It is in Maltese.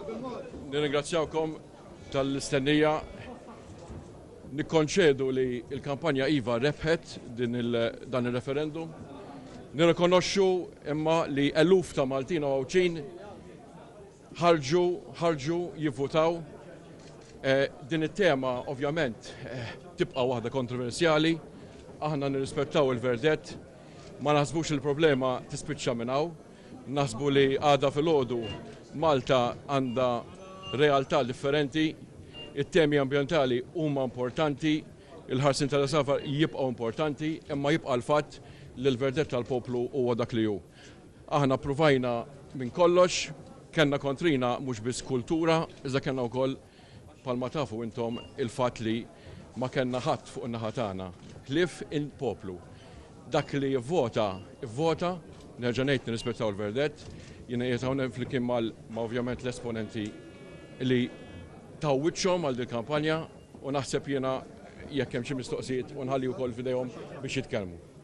Nirringrazzjawkom tal-istennija. Nikkonċedu li l-kampanja iva rebħet din il, dan ir-referendum. Nirrikonoxxu imma li eluf ta' Maltin u Għawdxin ħarġu ħarġu jivvutaw. Eh, din it-tema ovvjament eh, tibqa' waħda kontroversjali. Aħna nirrispettaw il-verdett, ma naħsbux il-problema tispiċċa minn hawn. Naħsbu li għada filgħodu Malta għandha realtà differenti, it-temi ambjentali huma importanti, il-ħarsien tal-għasafar jibqgħu importanti, imma jibqa' l-fatt li l-verdett tal-poplu huwa dak li hu. Aħna ppruvajna minn kollox, kellna kontrina mhux biss kultura, iżda kellna wkoll Bħalma tafu intom il-fatt li ma kellna ħadd fuq in-naħa tagħna ħlief il-poplu. Dak li jivvota, ivvota, nerġa' ngħid nirrispettaw il-verdett, jiena qiegħed hawnhekk flimkien mal ma' ovvjament l-esponenti li taw wiċċhom għal dil-kampanja u naħseb jiena jekk hemm xi mistoqsijiet u nħalli wkoll f'idejhom biex jitkellmu.